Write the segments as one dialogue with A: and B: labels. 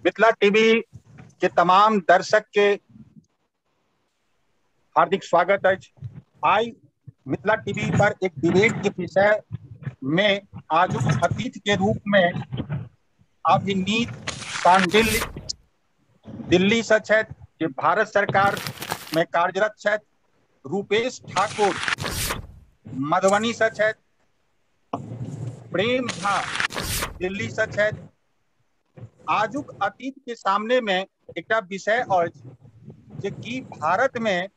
A: Mithila TV के तमाम दर्शक के हार्दिक स्वागत अछि। आइ मिथिला टीवी पर एक डिबेट के विषय में आजुक अतिथि के रूप में अभिनीत शांडिल्य दिल्ली से छथि, जे भारत सरकार में कार्यरत छथि। रूपेश ठाकुर मधुबनी से छथि। प्रेम झा दिल्ली से छथि। आजुक अतीत के सामने में एकटा विषय अछि जे कि भारत में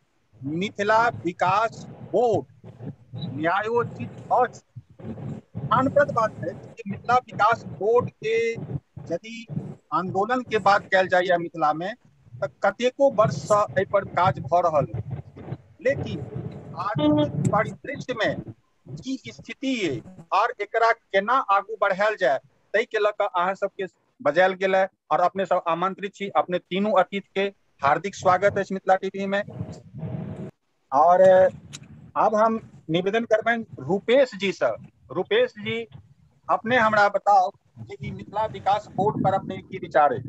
A: मिथिला विकास बोर्ड न्यायोचित अछि। स्थानप्रद बात है कि मिथिला विकास बोर्ड के यदि आंदोलन के बात कयल जाइए मिथिला में तऽ कतेको वर्ष से एहि पर काज भऽ रहल है, लेकिन आजुक परिदृश्य में की स्थिति है और एकरा केना आगू बढ़ायल जाय ताहि के लऽ कऽ अहाँ सबके बजायल गेल है और अपने सब आमंत्रित छी। अपने तीनू अतिथि के हार्दिक स्वागत अछि मिथिला टीवी में। और अब हम निवेदन करबनि रूपेश जी से। रूपेश जी, अपने हमरा बताओ जे ई मिथिला विकास बोर्ड पर अपने की विचार है।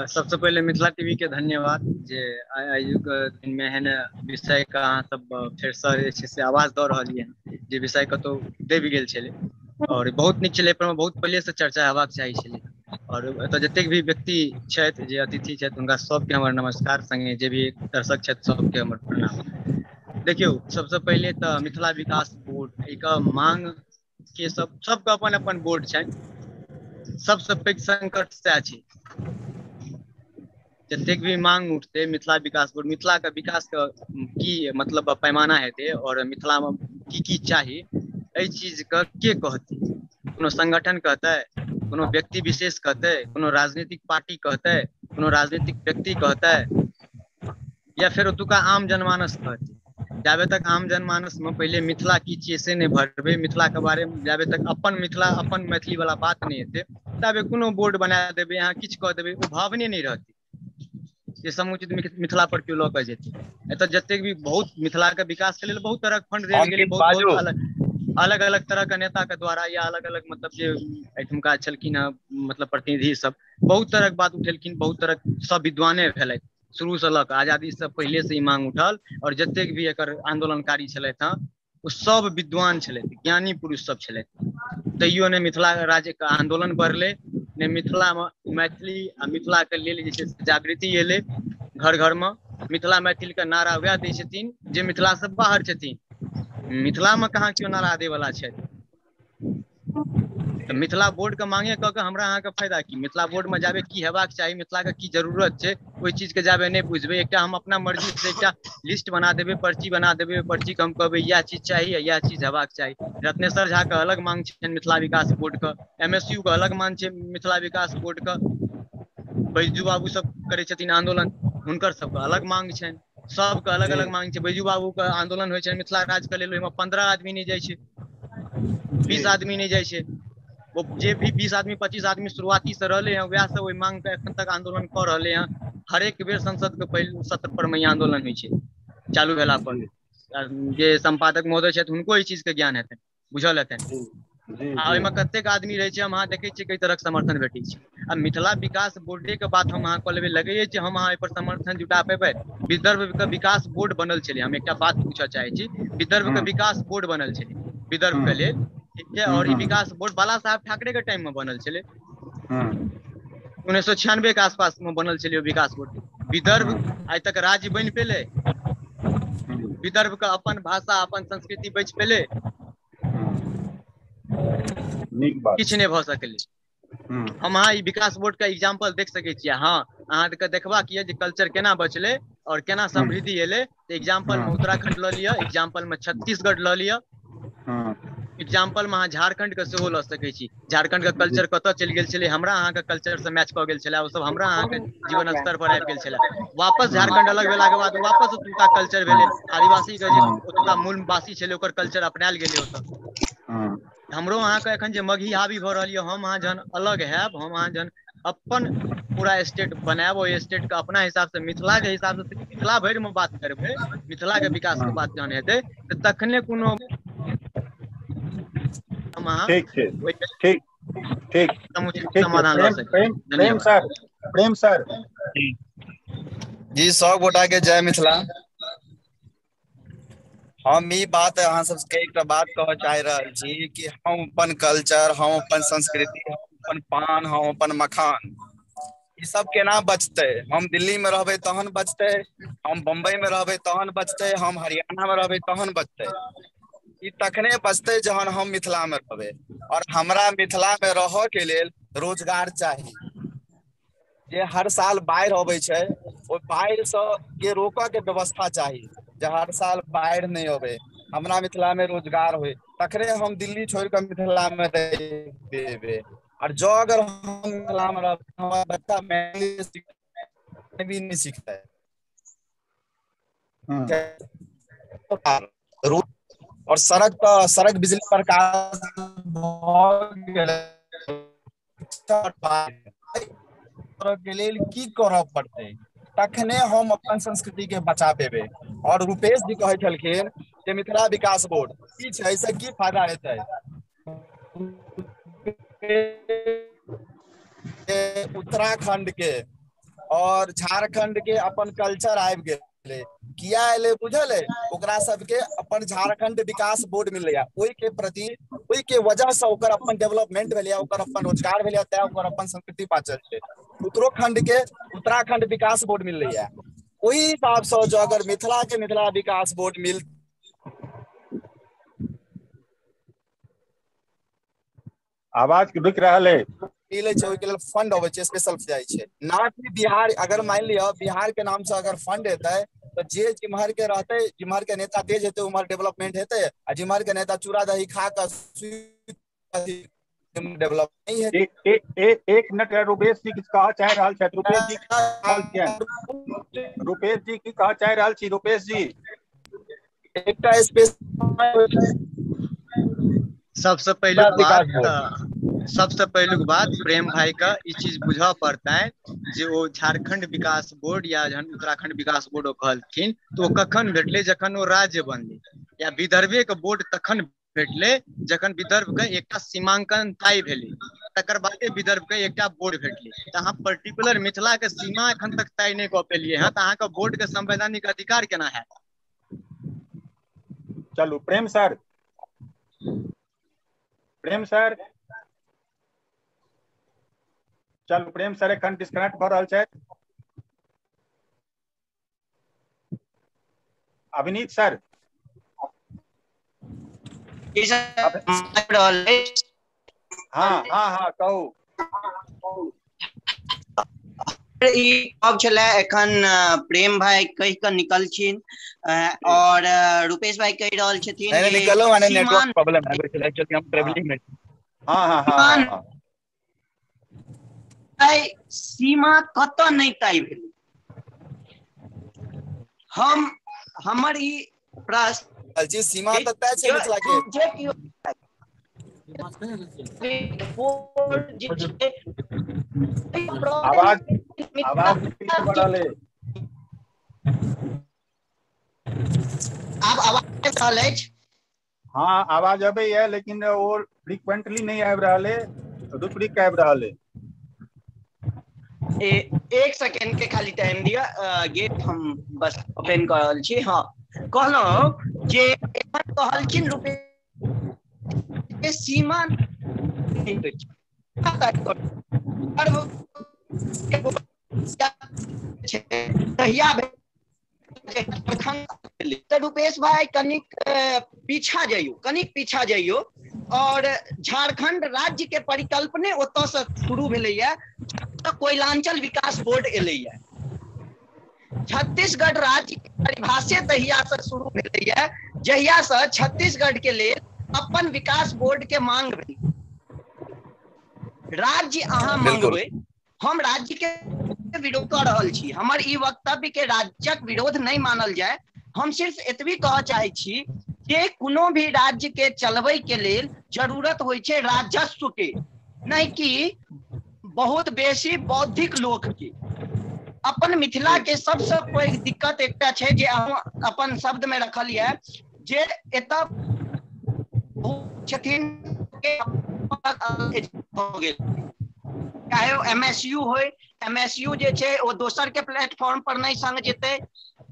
B: सबसे पहिले मिथिला टीवी के धन्यवाद जे आजुक दिन में एहन विषय के अहाँ सब फेरसँ जे छै से आवाज दऽ रहलियै हँ, जे विषय कतौ दबि गेल छलै और बहुत नीक छलै। एहि पर बहुत पहिले से चर्चा हेबाक चाही छलै। और एतऽ जतेक भी व्यक्ति छथि, जे अतिथि छथि, हुनका सबके हमर नमस्कार, संगे जे भी दर्शक छथि सबके हमर प्रणाम। देखियौ, सबसे पहिले तऽ मिथिला विकास बोर्ड एहिके मांग के सबके अपन अपन बोर्ड छनि। सबसे पैघ संकट सएह छै, जतेक भी मांग उठतै मिथिला विकास बोर्ड, मिथिला के विकास के की मतलब पैमाना हेतै और मिथिला में की की चाही, एहि चीज के के कहतै? कोनो संगठन कहतै, कोनो व्यक्ति विशेष कहतै, कोनो राजनीतिक पार्टी कहतै, कोनो राजनीतिक व्यक्ति कहतै, या फेर ओतुका आम जनमानस कहतै? जाबे तक आम जनमानस में पहिले मिथिला की छियै से नहि भरबै, मिथिला के बारे में जाबे तक अपन मिथिला अपन मैथिली वाला बात नहि हेतै, ताबे कोनो बोर्ड बना देबै अहाँ, किछु कऽ देबै, ओ भावने नहि रहतै जे समुचित मिथिला पर केओ लऽ कऽ जेतै। एतऽ जतेक भी बहुत मिथिला के विकास के लेल बहुत तरहक फंड देल गेलै, बहुत बहुत अलग अलग तरह के नेता के द्वारा या अलग अलग मतलब जे एहिठुमका छलखिन हँ मतलब प्रतिनिधि सब, बहुत तरहक बात उठेलखिन, बहुत तरहक सब विद्वाने भेलथि। शुरू से लऽ कऽ आजादी से पहिले से ई मांग उठल और जतेक भी एकर आंदोलनकारी छलथि हँ ओ सब विद्वान छलथि, ज्ञानी पुरुष सब छलथि। तैयो ने मिथिला राज्य के आंदोलन बढ़लै, ने मिथिला में मैथिली आ मिथिला के लेल जे छै से जागृति एलै। घर घर में मिथिला मैथिल के नारा वएह दै छथिन जे मिथिला से बाहर छथिन, मिथिला में कहाँ केओ नारा दै वाला छथि। तऽ मिथिला बोर्ड के मांगे कऽ के हमरा अहाँके फायदा की? मिथिला बोर्ड में जाबे की हेबाक चाही, मिथिला के की जरूरत छै, ओहि चीज के जाबे नहि बुझबै। एकटा हम अपना मर्जी से एकटा लिस्ट बना देबै, पर्ची बना देबै, पर्ची के हम कहबै इएह चीज चाही आ इएह चीज हेबाक चाही। रत्नेश्वर झा के अलग मांग छनि मिथिला विकास बोर्ड के, एमएसयू के अलग मांग छै मिथिला विकास बोर्ड के, बैजू बाबू सब करै छथिन आंदोलन, हुनकर सबके अलग मांग छनि, सबके अलग अलग मांग छै। बैजू बाबू के आंदोलन होइ छनि मिथिला राज्य के लेल, ओहिमे 15 आदमी नहि जाइ छै, 20 आदमी नहि जाइ छै। ओ जे भी 20 आदमी 25 आदमी शुरुआती से रहले हैं वएह सब ओहि मांग के एखन तक आंदोलन कऽ रहले हैं। हरेक बेर संसद के पहिल सत्र पर में आंदोलन होइ छै चालू भेला पर। जे संपादक महोदय छथि हुनको ई चीज के ज्ञान हेतनि, बुझल हेतनि। आ ओहिमे कतेक आदमी रहै छै, हम अहाँ देखै छियै कई तरहक समर्थन भेटै छै। आ मिथिला विकास बोर्डे के बात हम अहाँ कऽ लेबै, लगैए जे हम अहाँ एहि पर समर्थन जुटा पेबै। विदर्भ के विकास बोर्ड बनल छलै, हम एकटा बात पूछऽ चाहै छी, विदर्भ के विकास बोर्ड बनल छलै विदर्भ के लेल, ठीक छै? और ई विकास बोर्ड बाला साहब ठाकरे के टाइम में बनल छलै, 1996 के आसपास में बनल छलै विकास बोर्ड। विदर्भ आइ तक राज्य बनि पेलै? विदर्भ के अपन भाषा अपन संस्कृति बचि पेलै? किछु नहि भऽ सकलै। हम अहाँ ई विकास बोर्ड के एग्जाम्पल देख सकै छियै। हँ, अहाँके देखबाक यऽ जे कल्चर केना बचलै और केना समृद्धि एलै, तऽ एग्जाम्पल में उत्तराखंड लऽ लिअ, एग्जाम्पल में छत्तीसगढ़ लऽ लिअ, एग्जाम्पल में अहाँ झारखंड के सेहो लऽ सकै छी। झारखंड के कल्चर कतऽ चलि गेल छलै, हमरा अहाँके कल्चर से मैच कऽ गेल छलै, ओ सब हमरा अहाँके जीवन स्तर पर आबि गेल छलै। वापस झारखंड अलग भेलाके बाद वापस ओतुका कल्चर भेलै, आदिवासी के जे ओतुका मूल वासी छलै ओकर कल्चर अपनायल गेलै ओतऽ। हमरो अहाँके एखन जे मगही हावी भऽ रहल यऽ, हम अहाँ जहन अलग हैब, हम अहाँ जहन अपन पूरा स्टेट बनायब, ओहि स्टेट के अपना हिसाब से मिथिला के हिसाब से मिथिला भरि में बात करबै, मिथिला के विकास के बात जहन हेतै तऽ तखने कोनो हम अहाँ
A: ठीक छै, ठीक ठीक
B: समाधान लऽ सकै।
A: प्रेम सर, प्रेम सर
C: जी, सब गोटा के जय मिथिला। हम ई बात अहाँ सबके एकटा बात कहऽ चाहि रहल छी कि हम अपन कल्चर, हम अपन संस्कृति, हम अपन पान, हम अपन मखान, ई सब केना बचतै? हम दिल्ली में रहबै तहन बचतै, हम बम्बई में रहबै तहन बचतै, हम हरियाणा में रहबै तहन बचतै। ई तखने बचतै जहन हम मिथिला में रहबै। और हमरा मिथिला में रहऽ के लेल रोजगार चाही। जे हर साल बाढ़ि अबै छै, ओहि बाढ़ि सँ के रोकऽ के व्यवस्था चाही, जे हर साल बाढ़ि नहि अबै, हमरा मिथिला में रोजगार होय, तखने हम दिल्ली छोड़ि कऽ मिथिला में रहि पेबै। और जँ अगर हम मिथिला में रहबै, हमर बच्चा मैथिली भी नहि सीखतै। और सड़क तऽ सड़क, बिजली पर काज भऽ गेलै, के लेल की करऽ पड़तै, तखने हम अपन संस्कृति के बचा पेबै। और रूपेश जी कहै छलखिन जे मिथिला विकास बोर्ड की छै, एहिसँ की फायदा हेतै? उत्तराखंड के और झारखंड के अपन कल्चर आबि गेलै, किया एलै बुझल है? ओकरा सबके अपन झारखंड विकास बोर्ड मिलैया, ओहि के प्रति, ओहि के वजह से ओकर अपन डेवलपमेंट भेलैया, ओकर अपन रोजगार भेलैया, तैं ओकर अपन संस्कृति बाँचल छै। उत्तराखंड के उत्तराखंड विकास बोर्ड मिलैया, ओहि हिसाब से जो अगर मिथिला के मिथिला विकास बोर्ड मिल।
A: आवाज रुकि रहल है।
C: मिलै छै, ओहिके लेल फंड अबै छै, स्पेशल जाइ छै ना कि बिहार। अगर मान लिअ बिहार के नाम से अगर फंड एतै तऽ जे जिम्हर के रहतै, जिम्हर के नेता तेज हेतै उम्हर डेवलपमेंट हेतै, आ जिम्हर के नेता चूड़ा दही खा कऽ डेवलप नहीं हेतै।
A: एक मिनट, रूपेश जी किछु कहऽ चाहि रहल छथि। रूपेश जी, रूपेश जी की कहऽ चाहि रहल छी? रूपेश जी
C: एकटा स्पेस।
B: सबसे पहिलुक बात, सबसे पहिलुक बात प्रेम भाई का ई चीज बुझऽ पड़तै जे ओ झारखंड विकास बोर्ड या जहन उत्तराखंड विकास बोर्ड ओ कहलखिन तऽ ओ कखन भेटलै? जखन ओ राज्य बनलै। या विदर्भे के बोर्ड तखन भेटलै जखन विदर्भ के एकटा सीमांकन तय भेलै, तकर बादे विदर्भ के एकटा बोर्ड भेटलै। तऽ अहाँ पर्टिकुलर मिथिला के सीमा एखन तक तय नहि कऽ पेलियै हँ, तऽ अहाँके बोर्ड के संवैधानिक अधिकार केना हैत?
A: चलू प्रेम सर, प्रेम सर, चलू प्रेम सर एखन डिस्कनेक्ट भऽ रहल छथि। अभिनीत सर। हाँ हाँ हाँ कहू।
D: ई अब छलै एखन प्रेम भाई कहि कऽ निकलखिन और रूपेश भाई कहि रहल छथिन।
C: नहीं निकलो, माने नेटवर्क प्रॉब्लम है एक्चुअली, हम ट्रैवलिंग में।
A: हाँ हाँ हाँ हाँ
D: सीमा कतऽ नहि तय भेलै। हम हमर ई प्रश्न
C: जी, सीमा तऽ तय छै मिथिला के,
D: जे कियो
A: आवाज आवाज बढ़ल है।
D: आब आवाज रहल अछि?
A: हाँ आवाज अबै है, लेकिन ओ फ्रीक्वेंटली नहीं आबि रहल है, रुकि रुकि आबि रहल है।
D: एक सेकेंड के खाली टाइम दिअ, गेट हम बस ओपन कऽ रहल छी। हाँ कहलहुँ जे एखन कहलखिन रूपेश सीमा तऽ रूपेश भाई कनिक पीछा जइयो, कनिक पीछा जइयो। और झारखंड राज्य के परिकल्पने ओतऽ से शुरू भेलैया कोयलांचल विकास बोर्ड एलैया। छत्तीसगढ़ राज्य के परिभाषे तहिया से शुरू भेलैया जहिया से छत्तीसगढ़ के लेल अपन विकास बोर्ड के मांग भेल। राज्य अहाँ मांगबै, हम राज्य के विरोध कऽ रहल छी, हमर ई वक्तव्य के राज्यक विरोध नहि मानल जाय। हम सिर्फ एतबी कहऽ चाहै छी जे कोनो भी राज्य के चलबै के लेल जरूरत होइ छै राजस्व के, नहि कि बहुत बेसी बौद्धिक लोक के। अपन मिथिला के सबसँ पैघ दिक्कत एकटा छै जे अहाँ अपन शब्द में रखल यऽ, जे एतऽ छथिन के हो गेल, चाहे ओ एमएसयू होय, एमएसयू जे छै ओ दोसर के प्लेटफॉर्म पर नहि संग जेतै,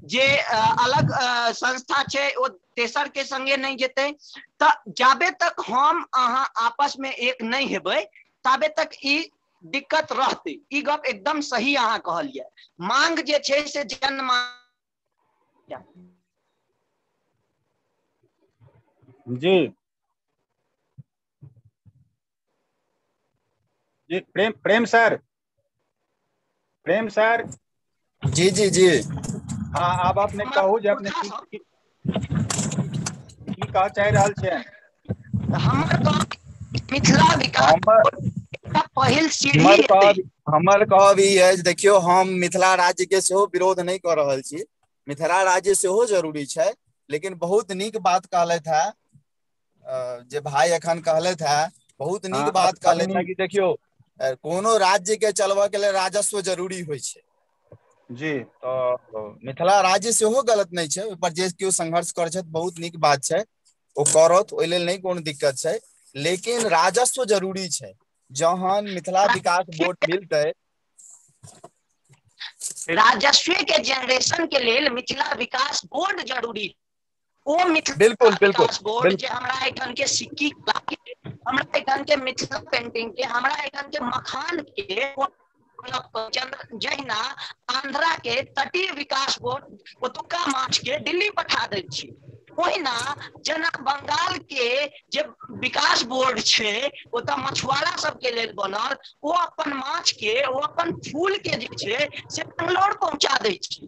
D: जे अलग संस्था छै ओ तेसर के संगे नहि जेतै। तऽ जाबे तक हम अहाँ आपस में एक नहि हेबै ताबे तक ई दिक्कत रहतै। ई गप एकदम सही अहाँ कहलियै। मांग जे छै से जन
A: जी जी प्रेम प्रेम सर, प्रेम सर
C: जी जी जी
A: हाँ, आब अपने कहू जे अपने की कह चाहि रहल छियै।
D: हमर मिथिला विकास पहिल सीढ़ी
C: हमर कहब ई अछि, देखियौ हम मिथिला राज्य के सेहो विरोध नहि कऽ रहल छी, मिथिला राज्य सेहो जरूरी छै, लेकिन बहुत नीक बात कहलथि है जे भाई एखन कहलथि है, बहुत नीक बात कहलथि है कि देखियौ कोनो राज्य के चलबऽ के लेल राजस्व जरूरी होइ छै
A: जी।
C: तऽ मिथिला राज्य सेहो गलत नहि छै, ओहि पर जे केओ संघर्ष करै छथि बहुत नीक बात छै, ओ करत, ओहि लेल नहि कोनो दिक्कत छै, लेकिन राजस्व जरूरी छै। जहन मिथिला विकास बोर्ड मिलतै,
D: राजस्व के जनरेशन के लेल मिथिला विकास बोर्ड जरूरी। ओ मिथिला
C: बिल्कुल बिल्कुल
D: विकास बोर्ड जे हमरा एहिठाम के सिक्की, हमरा एहिठाम के मिथिला पेंटिंग के, हमरा एहिठाम के मखान के, जहिना आंध्रा के तटीय विकास बोर्ड ओतुका माछ के दिल्ली पठा दै छी, ओहिना जेना बंगाल के जे विकास बोर्ड छै ओतऽ मछुआरा सबके लेल बनल, ओ अपन माछ के, ओ अपन फूल के जे छै से बंगलोर पहुंचा दै छै।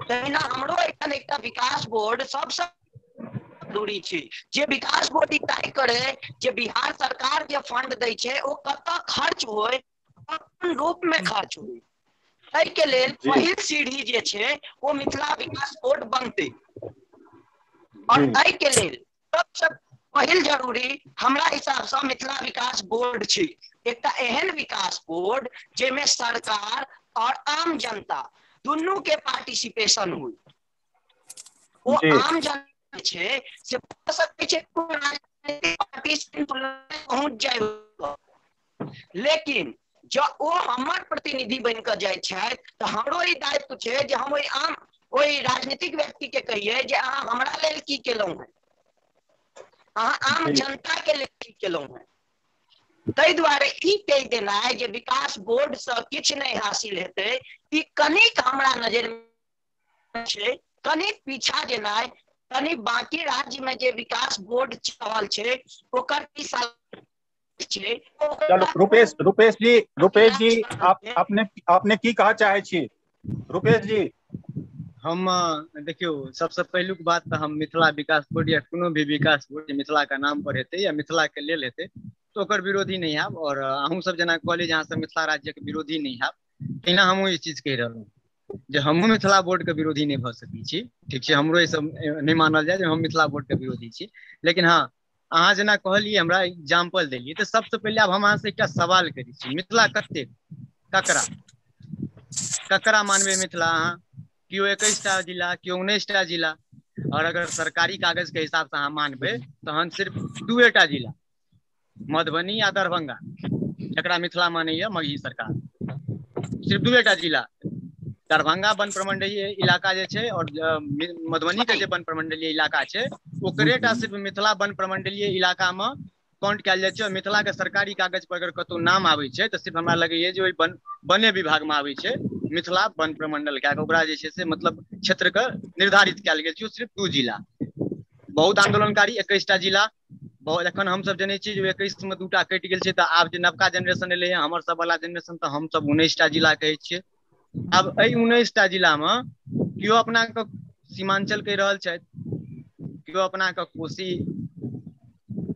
D: तहिना हमरो एखन एकटा विकास बोर्ड सबसँ जरूरी छै, जे विकास बोर्ड ई तय करे जे बिहार सरकार जे फंड दै छै ओ कतऽ खर्च होय, कोन रूप में खर्च होय। एहि के लेल पहिल सीढ़ी जे छै ओ मिथिला विकास बोर्ड बनतै, और एहि के लेल सबसँ पहिल जरूरी हमरा हिसाबसँ मिथिला विकास बोर्ड छै। एकटा एहन विकास बोर्ड जाहिमे सरकार और आम जनता दुनू के पार्टिसिपेशन हुए। ओ आम जनता छै से सकै छै पार्टी पहुँच जाय, लेकिन जँ ओ हमर प्रतिनिधि बनि कऽ जाइ छथि तऽ हमरो ई दायित्व छै जे हम ओहि आम ओहि राजनीतिक व्यक्ति के कहियै जे अहाँ हमरा लेल की केलहुँ हेँ, अहाँ आम जनता के लेल की केलहुँ हेँ। ताहि दुआरे ई कहि देनाइ जे विकास बोर्ड सँ किछु नहि हासिल हेतै, ई कनिक हमरा नजर मे छै, कनिक पीछा जेनाइ, कनि बाकी राज्य में जे विकास बोर्ड चल छै ओकर की साल छै।
A: चलो रुपेश, रुपेश जी, रुपेश जी आप अपने अपने की कह चाहे छी रुपेश जी?
B: हम देखियौ सबसे पहिलुक बात तऽ हम मिथिला विकास बोर्ड या कोनो भी विकास बोर्ड मिथिला के नाम पर हेतै या मिथिला के लेल हेतै तऽ ओकर विरोधी नहि हैब, और अहूँ सब जेना कहलियै जे अहाँ सब मिथिला राज्य के विरोधी नहि हैब, तहिना हमहूँ ई चीज कहि रहलहुँ जे हमहूँ मिथिला बोर्ड के विरोधी नहि भऽ सकै छी। ठीक छै, हमरो ई सब नहि मानल जाय जे हम मिथिला बोर्ड के विरोधी छी, लेकिन हँ अहाँ जेना कहलियै हमरा एग्जाम्पल देलियै तऽ सबसँ पहिले आब हम अहाँसँ एकटा सवाल करै छी, मिथिला कतेक ककरा ककरा मानबै मिथिला अहाँ? केओ 21टा जिला, केओ 19टा जिला, और अगर सरकारी कागज के हिसाब से अहाँ मानबै तहन सिर्फ 2टा जिला, मधुबनी आ दरभंगा, जकरा मिथिला मानैया मगही सरकार, सिर्फ 2टा जिला, दरभंगा वन प्रमंडलीय इलाका जे छै और मधुबनी के जे वन प्रमंडलीय इलाका छै ओकरेटा सिर्फ मिथिला वन प्रमंडलीय इलाका में काउंट कयल जाइ छै। और मिथिला के सरकारी कागज पर अगर कतौ नाम आबै छै तऽ सिर्फ हमरा लगैया जे ओहि वने विभाग में आबै छै मिथिला वन प्रमंडल कए कऽ, ओकरा जे छै से मतलब क्षेत्र के निर्धारित कयल गेल छै सिर्फ 2 जिला। बहुत आंदोलनकारी 21टा जिला, बहुत एखन हमसब जनै छी जे 21 में 2टा कटि गेल छै, तऽ आब जे नवका जेनरेशन एलै हँ हमर सब वाला जेनरेशन, तऽ हमसब 19टा जिला कहै छियै। आब एहि 19टा जिला में केओ अपना के सीमांचल कहि रहल छथि, केओ अपना के कोसी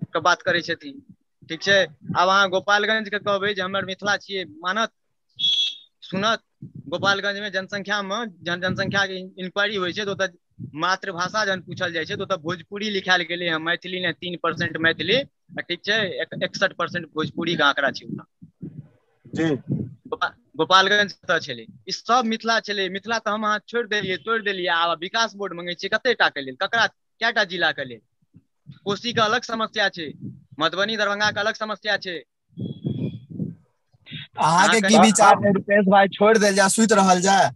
B: के बात करै छथिन। ठीक छै, आब अहाँ गोपालगंज के कहबै जे हमर मिथिला छियै, मानत सुनत? गोपालगंज में जनसंख्या में जहन जनसंख्या के इंक्वायरी होइ छै तऽ ओतऽ मातृभाषा जहन पूछल जाइ छै तऽ ओतऽ भोजपुरी लिखायल गेलै हँ, मैथिली ने 3% मैथिली, ठीक छै 61% भोजपुरी के आंकड़ा छै ओतऽ
A: जी।
B: गोपालगंज कतऽ छलै? ई सब मिथिला छलै। मिथिला तऽ हम अहाँ छोड़ि देलियै, तोड़ि देलियै। आब विकास बोर्ड मंगै छियै कते टा के लेल, ककरा कएटा जिला के लेल? कोसी के अलग समस्या छै, मधुबनी दरभंगा के अलग समस्या छै।
C: अहाँके की विचार है रुपेश भाई, छोड़ देल जाए, सुति रहल जाए?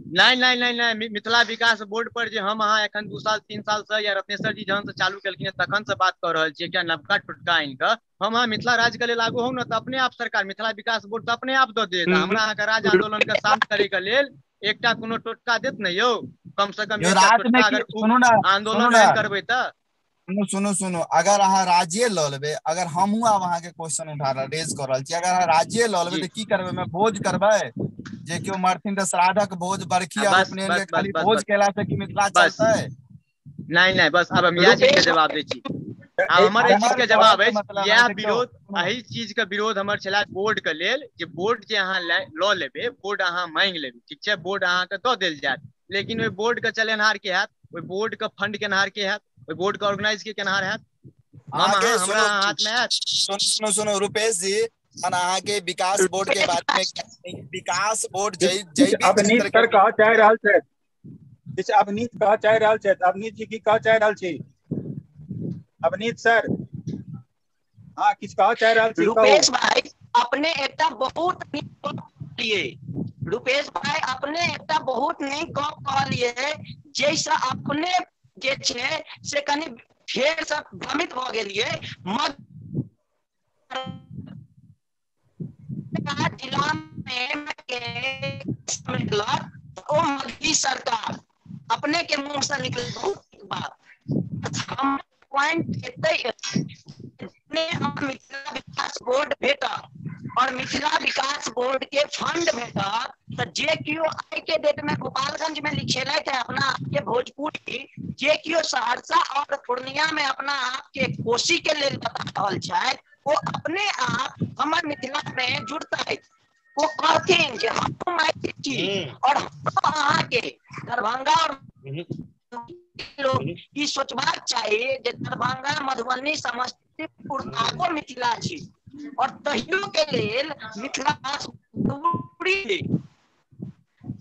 B: नहीं नहीं नहीं नहीं, मिथिला विकास बोर्ड पर जे हम अहाँ एखन 2 साल 3 साल से या रत्नेश्वर जी जहन से चालू केलखिन तखन से बात कऽ रहल छियै, एकटा नवका टुटका आनि कऽ हम अहाँ मिथिला राज्य के लेल आगू होउ ने तऽ अपने आप सरकार मिथिला विकास बोर्ड तऽ अपने आप दऽ देत। हमरा अहाँके राज्य आंदोलन के शांत करे के लेल एकटा कोनो टोटका देत ने यौ, कम से कम एकटा अगर आंदोलन नहि करबै तऽ।
C: सुनू सुनू, अगर अहाँ राज्य लऽ लेबै, अगर हमहूँ आब अहाँके क्वेश्चन उठा रहल रेज कऽ रहल छी, अगर अहाँ राज्य लऽ लेबै तऽ की करबै? मे भोज करबै? जे केओ मरथिन तऽ श्राद्धक भोज, बरखी और उपनयन के खाली भोज केला से की मिथिला चलतै?
B: नहीं नहीं, बस आब हम इएह चीज के जवाब दै छी। आब हमर एहि चीज के जवाब अछि, इएह विरोध, एहि चीज के विरोध हमर छलै बोर्ड के लेल, जे बोर्ड जे अहाँ लऽ लेबै, बोर्ड अहाँ मांगि लेबै, ठीक छै, बोर्ड अहाँके दऽ देल जायत, लेकिन ओहि बोर्ड के चलेनहार के हैत, ओहि बोर्ड के फंड केनहार के हैत, ओहि बोर्ड के ऑर्गेनाइज के केनहार हैत? हमरा हाथ में हैत?
C: सुनो सुनो रुपेश जी, अहाँके विकास बोर्ड के बारे में, विकास बोर्ड जै
A: अवनीत सर कह चाहि रहल छथि, किछु अवनीत कह चाहि रहल छथि। अवनीत जी की कह चाहि रहल छी? अवनीत सर, हाँ, किछु कह चाहि रहल छी?
D: रुपेश भाई अपने एकटा बहुत नीक कहलिए, रुपेश भाई अपने एकटा बहुत नीक गप कहलिए, जैसे अपने जे छै से कनि फेर से भ्रमित भऽ गेलिए। जिला में ओ मगही सरकार अपने के मुंह से निकले बहुत बात। हम पॉइंट एते मिथिला विकास बोर्ड भेटल और मिथिला विकास बोर्ड के फंड भेटल तो जे कियो आई के डेट में गोपालगंज में लिखेले थे अपना आपके भोजपुरी, जे कियो सहरसा और पूर्णिया में अपना आपके कोसी के लेल बता रहल छै, वो अपने आप हमर मिथिला में जुड़तै। वो कहथिन जे हम मैथिल छी और हम अहाँके दरभंगा और लोग ई सोचबाक चाही जे दरभंगा मधुबनी समस्तीपुर आगो मिथिला छी और तहियो के लेल मिथिला जरूरी।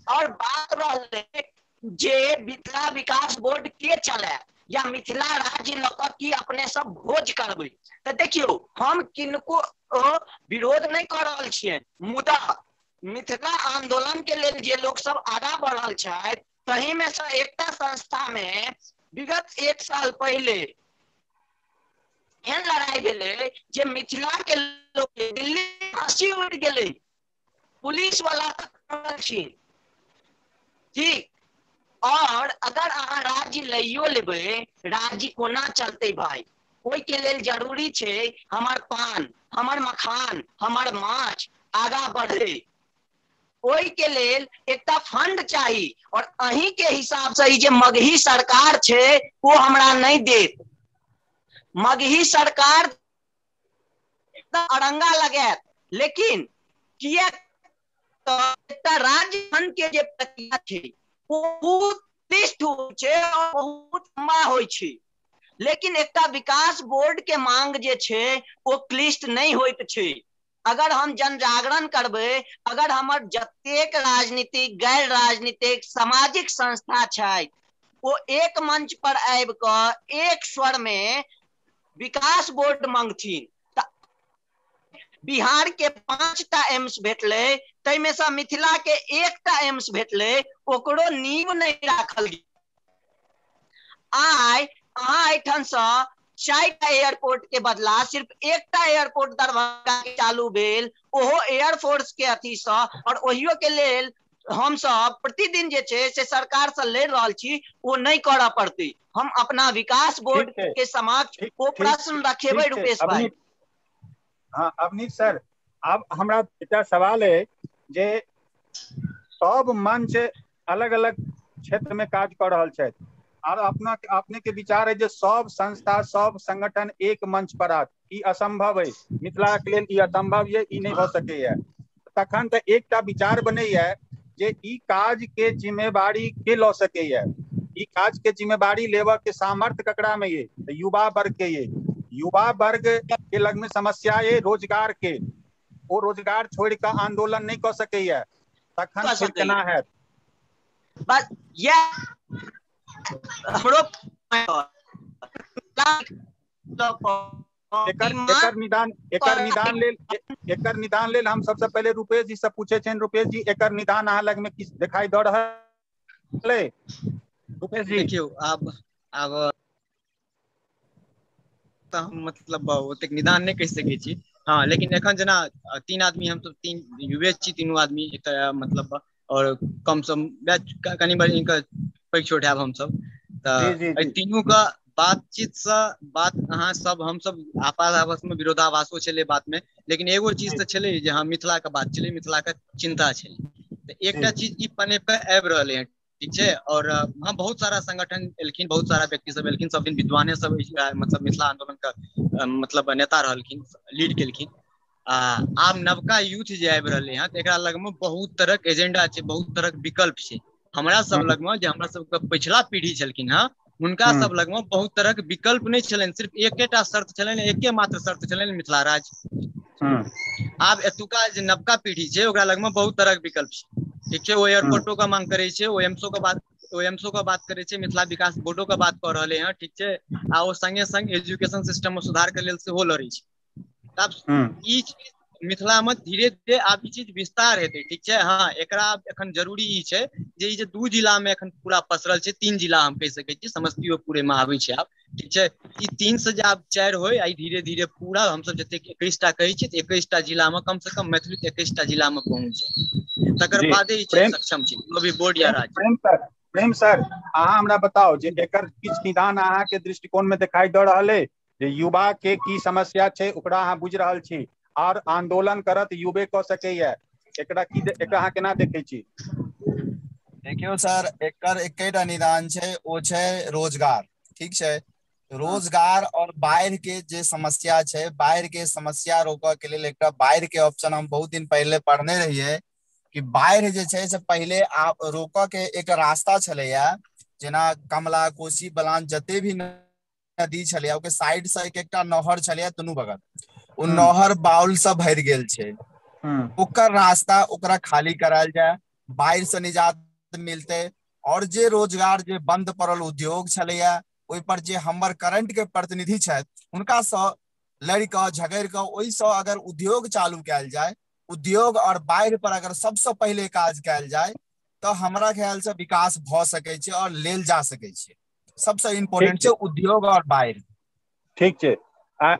D: और बात रहलै जे मिथिला विकास बोर्ड के चले या मिथिला राज्य लऽ कऽ की अपने सब भोज करबै, तऽ देखियौ हम किनको विरोध नहि कऽ रहल छियै, मुदा मिथिला आंदोलन के लेल जे लोक सब आगा बढ़ल छथि तही में से एकटा संस्था में विगत 1 साल पहले एहन लड़ाई भेलै जे मिथिला के लोग दिल्ली फांसी उड़ गेलै, पुलिस वाला तक ठीक। और अगर अहाँ राज्य लैयो लेबै, राज्य कोना चलतै भाई? ओहि के लेल जरूरी छै हमर पान, हमर मखान, हमर माछ आगा बढ़े, ओहि के लेल एकटा फंड चाही। और अहीं के हिसाब से ई जे मगही सरकार छै वो हमरा नहीं देत। मगही सरकार अरंगा लगायत, लेकिन किया एकटा राज्य फंड के जे प्रक्रिया छै बहुत क्लिष्ट होइ छै और बहुत लंबा होइ छै, लेकिन एकटा विकास बोर्ड के मांग जे छै ओ क्लिष्ट नहीं होइत छै। अगर हम जन जागरण करबै, अगर हमर जतेक राजनीतिक गैर राजनीतिक सामाजिक संस्था छै ओ एक मंच पर आबि कऽ एक स्वर में विकास बोर्ड मांगथिन तऽ बिहार के 5टा एम्स भेटलै, ताहिमे से मिथिला के 1टा एम्स भेटलै, ओकरो नींव नहीं राखल गेल। आइ अहाँ एहिठाम से 4टा एयरपोर्ट के बदला सिर्फ 1टा एयरपोर्ट दरभंगा के चालू भेल, ओहो एयरफोर्स के अथी से, और ओहियो के लेल हम सब प्रतिदिन जे छै से सरकार से लड़ि रहल छी, ओ नहीं करऽ पड़तै। हम अपना विकास बोर्ड के समक्ष ओ प्रश्न रखेबै रुपेश भाई।
A: हाँ अवनीत सर, अब हमरा एकटा सवाल है जे सब मंच अलग अलग क्षेत्र में काज कर रहल छथि और अपना अपने के विचार है जे सब संस्था सब संगठन एक मंच पर आत, ई असंभव है, मिथिला के लेल ई असंभव ये, ई नहीं भऽ सकैया। तखन तऽ एकटा विचार बनैया जे ई काज के जिम्मेवारी के लऽ सकैया, ई काज के जिम्मेवारी लेबऽ के सामर्थ्य ककरा में ये? तऽ युवा वर्ग के ये। युवा वर्ग के लग में समस्या ये रोजगार के, ओ रोजगार छोड़ कऽ आंदोलन नहीं कऽ सकैया, तखन फिर केना हैत?
D: बस यह हमरो
A: एकर निदान एकर निदान लेल हम सबसे पहिले रुपेश जी से पूछे छनि। रुपेश जी, एकर निदान अहाँ लग में किछु देखाई दऽ रहल अइ? रुपेश जी
B: देखियौ, आब आब तऽ हम मतलब ओतेक निदान नहि कहि सकै छी। हँ, लेकिन एखन जेना तीन आदमी, हमसब तीन युवे छी, तीनू आदमी एक मतलब और कम सम कनि बड़ी पैघ छोट हैब हमसब, तऽ एहि तीनू के बातचीत से बात अहाँ सब हमसब आपस में विरोधाभासो छलै बात में, लेकिन एगो चीज तऽ छलै जे हँ मिथिला के बात छलै, मिथिला के चिंता छलै, तऽ एकटा चीज ई पनैप के आबि रहलै हँ, ठीक छै। और हाँ, बहुत सारा संगठन एलखिन, बहुत सारा व्यक्ति सब एलखिन, सब दिन विद्वाने सब मतलब मिथिला आंदोलन के मतलब नेता रहलखिन, लीड केलखिन। आ आब नवका यूथ जे आबि रहलै हँ तऽ एकरा लगमे बहुत तरहक एजेंडा छै, बहुत तरहक विकल्प छै। हमरा सब लगमे जे हमरा सबके पिछला पीढ़ी छलखिन हँ, हुनका सब लगमे बहुत तरहक विकल्प नहि छलनि, सिर्फ एकेटा शर्त छलनि, एके मात्र शर्त छलनि, मिथिला राज्य। आब एतुका जे नवका पीढ़ी छै ओकरा लगमे बहुत तरहक विकल्प छै, ठीक छै। ओ एयरपोर्टो के मांग करै छै, ओ एम्सो के बात, ओ एम्सो के बात करै छै, मिथिला विकास बोर्डो के बात कऽ रहलै हँ, ठीक छै। आ ओ संगे संग एजुकेशन सिस्टम मे सुधार के लेल सेहो लड़ै छै। आब ई चीज मिथिला मे धीरे धीरे आब ई चीज विस्तार हेतै, ठीक छै। हँ, एकरा एखन जरूरी ई छै जे ई जे दू जिला मे एखन पूरा पसरल छै, तीन जिला हम कहि सकै छी, समस्तीओपुरे मे आबै छै आब, ठीक छै। ई 3 से जे आब 4 होय, आ धीरे धीरे पूरा हमसब जतेक 21टा कहै छियै, 21टा जिला मे कम से कम मैथिली 21टा जिला मे पहुँच जाय, तकर बादे ई चीज सक्षम छै, कोनो भी बोर्ड या राज्य।
A: प्रेम सर, अहाँ हमरा बताउ जे एकर किछु निदान अहाँ के दृष्टिकोण में देखाई दऽ रहल अइ जे युवा के की समस्या छै, ओकरा अहाँ बुझि रहल छी और आंदोलन करत युवे कऽ सकैया, एकरा की एकरा अहाँ केना देखै छी?
C: देखियौ सर, एकर एकेटा निदान छै, ओ छै रोजगार, ठीक छै। रोजगार और बाढ़ि के जे समस्या छै, बाढ़ि के समस्या रोकऽ के लेल एकटा बाढ़ि के ऑप्शन हम बहुत दिन पहिले पढ़ने रहियै कि बाढ़ि जे छै से पहिले रोकऽ के एक रास्ता छलैया, जेना कमला कोसी बलान जते भी नदी छलैया ओके साइड से एक एकटा नहर छलैया दुनू बगल, ओ नहर बाउल से भरि गेल छै, ओकर रास्ता ओकरा खाली करायल जाय, बाढ़ि से निजात मिलते। और जे रोजगार जे बंद पड़ल उद्योग छलैया ओहि पर जे हमर करंट के प्रतिनिधि छथि हुनका से लड़ि कऽ झगड़ि कऽ ओहिसँ अगर उद्योग चालू कयल जाय, उद्योग और बाढ़ि पर अगर सबसँ पहिले काज कयल जाय तऽ हमरा ख्याल से विकास भऽ सकै छै और लेल जा सकै छै। सबसँ इम्पोर्टेंट छै उद्योग और बाढ़ि।
A: ठीक छै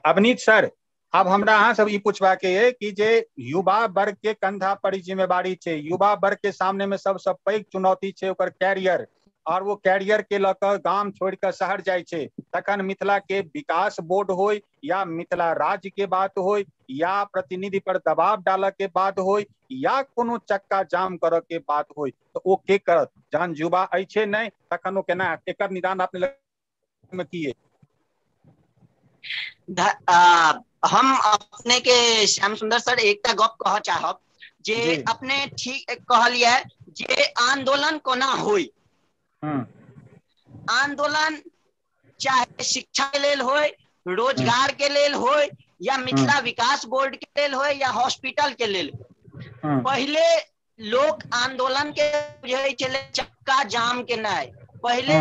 A: अवनीत सर, आब हमरा अहाँ सब ई पूछबाक ये कि जे युवा वर्ग के कंधा पर जिम्मेवारी छै, युवा वर्ग के सामने में सबसँ पैघ चुनौती छै ओकर कैरियर, और वो कैरियर के लऽ कऽ गाम छोड़ि कऽ शहर जाइ छै, तखन मिथिला के विकास बोर्ड होय या मिथिला राज्य के बात होय या प्रतिनिधि पर दबाव डालऽ के बात होय या कोनो चक्का जाम करऽ के बात होय, तऽ ओ के करत? जहन युवा अछि नहि तखन ओ केना? एकर निदान अपने में की है?
D: हम अपने के श्याम सुंदर सर एकटा गप कहऽ चाहब जे अपने ठीक कहलियै जे आंदोलन कोना होय। आंदोलन चाहे शिक्षा के लेल होय, रोजगार के लेल होय, या मिथिला विकास बोर्ड के लेल होय, या हॉस्पिटल के लेल। पहिले लोक आंदोलन के बुझै छलै चक्का जाम केनाइ, पहिले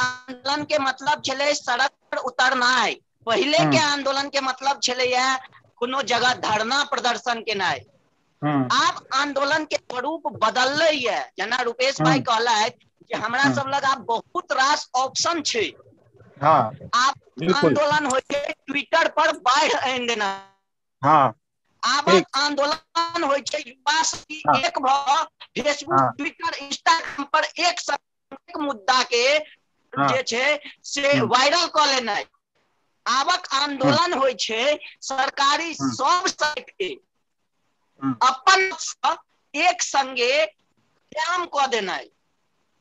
D: आंदोलन के मतलब छलै सड़क पर उतरनाइ, पहिले के आंदोलन के मतलब छलैया कोनो जगह धरना प्रदर्शन केनाइ। आब आंदोलन के स्वरूप बदललै ये, जेना रुपेश भाई कहलथि जे हमरा सब लग आब बहुत रास ऑप्शन छै। आब आंदोलन होइ छै ट्विटर पर बाढ़ि आनि देना, आब आंदोलन होइ छै युवा एक भऽ फेसबुक ट्विटर इंस्टाग्राम पर एक एक मुद्दा के जे छै से वायरल कऽ लेनाइ। आबक आंदोलन होइ छै सरकारी सब साइट के अपन एक संगे जाम कऽ देनाइ।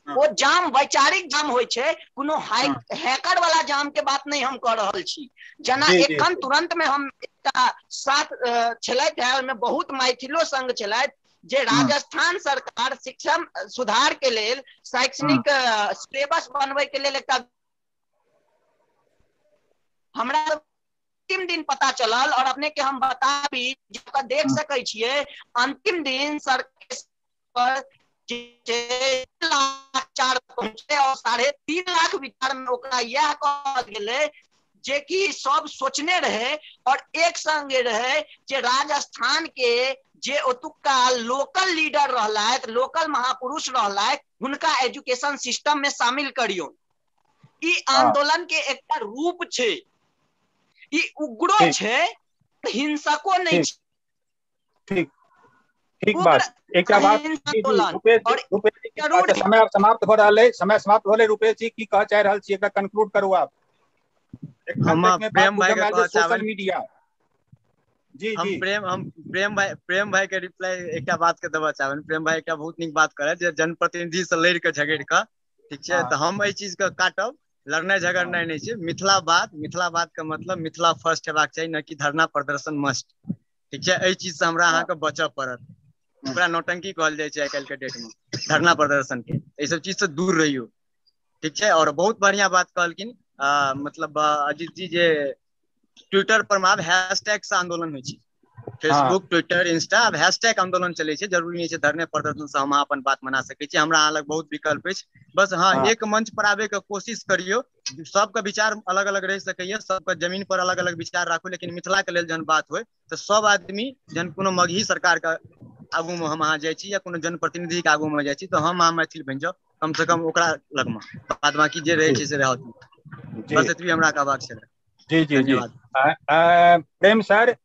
D: ओ जाम वैचारिक जाम होइ छै, कोनो हैकर वाला जाम के बात नहीं हम कऽ रहल छी। जेना एखन तुरंत में हम एकटा साथ छलथि है, ओहिमे बहुत मैथिलो संग छलथि जे राजस्थान सरकार शिक्षा सुधार के लेल शैक्षणिक सिलेबस बनबै के लेल एकटा हमरा अंतिम दिन पता चलल, और अपने के हम बताबी देख सकै छियै अंतिम दिन सरकार पर लाख चार पहुंचे और 3.5 लाख विचार में ओकरा यह कहल गेलै जे कि सब सोचने रहे और एक संगे रहे जे राजस्थान के जे ओतुका लोकल लीडर रहलथि, लोकल महापुरुष रहलथि, हुनका एजुकेशन सिस्टम में शामिल करियौ। ई आंदोलन के एकटा रूप छै, ई उग्रो छै, हिंसको नहीं।
A: ठीक ठीक बात। एकटा बात रुपेश, समय समाप्त हो रहल है, समय समाप्त होले। रुपेश जी की कह चाहि रहल छी, एकरा कंक्लूड करू आप।
B: हम प्रेम भाई के
A: सोशल मीडिया जी
B: हम प्रेम भाई के रिप्लाई एकटा बात के देबऽ चाहबनि। प्रेम भाई एकटा बहुत नीक बात करे जे जनप्रतिनिधि से लड़ि के झगड़ि के, ठीक छै, तऽ हम एहि चीज के काटब, लड़नाइ झगड़नाइ नहि छै। मिथिला बात के मतलब मिथिला फर्स्ट हेबाक चाही, न कि धरना प्रदर्शन मस्ट, ठीक छै। एहि चीज से हमरा अहाँके बचऽ पड़त, ओकरा नौटंकी कहल जाइ छै आइ काल्हि के डेट में, धरना प्रदर्शन के। एहि सब चीज से दूर रहियौ, ठीक छै। और बहुत बढ़िया बात कहलखिन मतलब अजीत जी, जे ट्विटर पर आब हैशटैग से आंदोलन होइ छै, फेसबुक ट्विटर इंस्टा आब हैशटैग आंदोलन चलै छै। जरूरी नहि छै धरने प्रदर्शन से हम अपन बात मना सकै छी, हमरा अहाँ लग बहुत विकल्प अछि। बस हाँ, एक मंच पर आबे के कोशिश करियौ, सबके विचार अलग अलग रहि सकैया, सबके जमीन पर अलग अलग विचार राखू, लेकिन मिथिला के लेल जहन बात होइ तऽ सब आदमी जहन कोनो मगही सरकार के आगू में हम अहाँ जाइ छी या कोनो जनप्रतिनिधि के आगू में जाइ छी तऽ हम अहाँ मैथिल बनि जाउ, कम से कम ओकरा लगमे, बाद बाकी जे रहै छै से रहत। बस एतबी हमरा कहबाक छलै।
A: जी जी जी। प्रेम सर,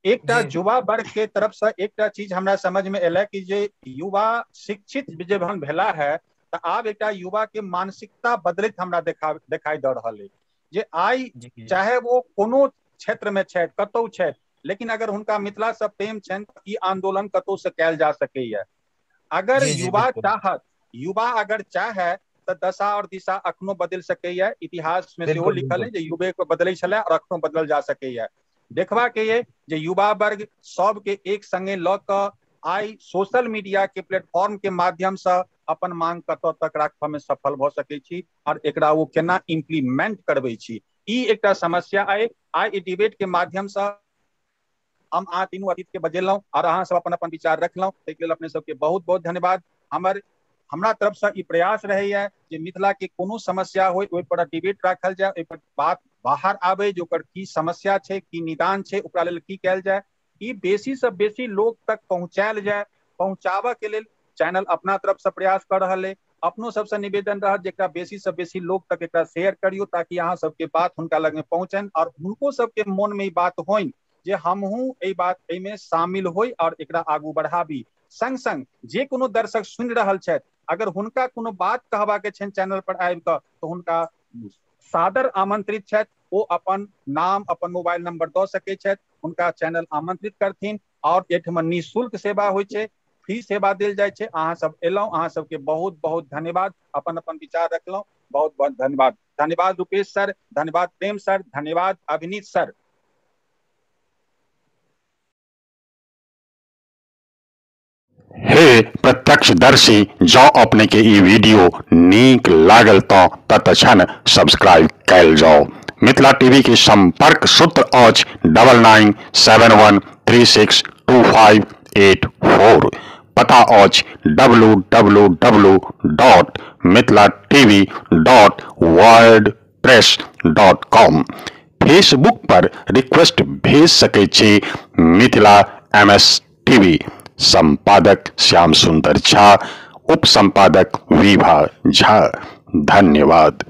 A: एकटा युवा वर्ग के तरफ से एकटा चीज हमरा समझ में एलै कि जे युवा शिक्षित जे भेला है तऽ आब एकटा युवा के मानसिकता बदलैत हमरा देखाई दऽ रहल है जे आइ चाहे वो कोनो क्षेत्र में छथि, कतौ छथि, लेकिन अगर हुनका मिथिला से प्रेम छनि तऽ ई आंदोलन कतौ से कयल जा सकैया। अगर युवा चाहत, युवा अगर चाहे तऽ दशा और दिशा अखनो बदलि सकैया। इतिहास में सेहो लिखल है जे युवे को बदलै छलै और अखनो बदलल जा सकैया। देखबा के ये जे युवा वर्ग सबके एक संगे लऽ कऽ आइ सोशल मीडिया के प्लेटफॉर्म के माध्यम से अपन मांग कतऽ तक राखऽ में सफल भऽ सकै छी और एकरा वो केना इम्प्लीमेंट करबै छी, ई एकटा समस्या अइ। आइ ई डिबेट के माध्यम से हम अहाँ तीनू अतिथि के बजेलहुँ और अहाँ सब अपन अपन विचार रखलहुँ, ताहिके लेल अपने सबके बहुत बहुत धन्यवाद। हमरा तरफ से ई प्रयास रहैया जे मिथिला के कोनो समस्या हो ओहि पर डिबेट राखल जाय, ओहि पर बात बाहर आबे जे ओकर की समस्या छै, की निदान छै, ओकरा लेल की कयल जाय, ई बेसी से बेसी लोक तक पहुँचायल जाय। पहुँचाबऽ के लेल चैनल अपना तरफ से प्रयास कर रहल है। अपनो सबसे निवेदन रहत जे एकरा बेसी से बेसी लोक तक एकरा शेयर करियौ ताकि अहाँ सबके बात हुनका लग में पहुँचनि और हुनको सबके मन में ई बात होइन जे हमहूँ एहि बात एहिमे शामिल होइ और एकरा आगू बढ़ाबी। संग संग जे कोनो दर्शक सुनि रहल छथि, अगर हुनका कोनो बात कहबाक छनि चैनल पर आबि कऽ तऽ हुनका सादर आमंत्रित छथि, ओ अपन नाम अपन मोबाइल नंबर दऽ सकै छथि, हुनका चैनल आमंत्रित करथिन। और एहिठमा निःशुल्क सेवा होइ छै, फ्री सेवा देल जाइ छै। अहाँ सब एलहुँ, अहाँ सबके बहुत बहुत धन्यवाद, अपन अपन विचार रखलहुँ, बहुत बहुत धन्यवाद। धन्यवाद रुपेश सर, धन्यवाद प्रेम सर, धन्यवाद अभिनीत सर।
E: हे प्रत्यक्षदर्शी, जँ अपने के ई वीडियो नीक लागल तो तत्क्षण सब्सक्राइब कैल जाओ। मिथिला टीवी के संपर्क सूत्र अछि 9971362584। पता अछि www.mithilatv.wordpress.com। Facebook पर रिक्वेस्ट भेज सकै छी मिथिला MS TV। संपादक श्याम सुंदर झा, उप संपादक विभा झा। धन्यवाद।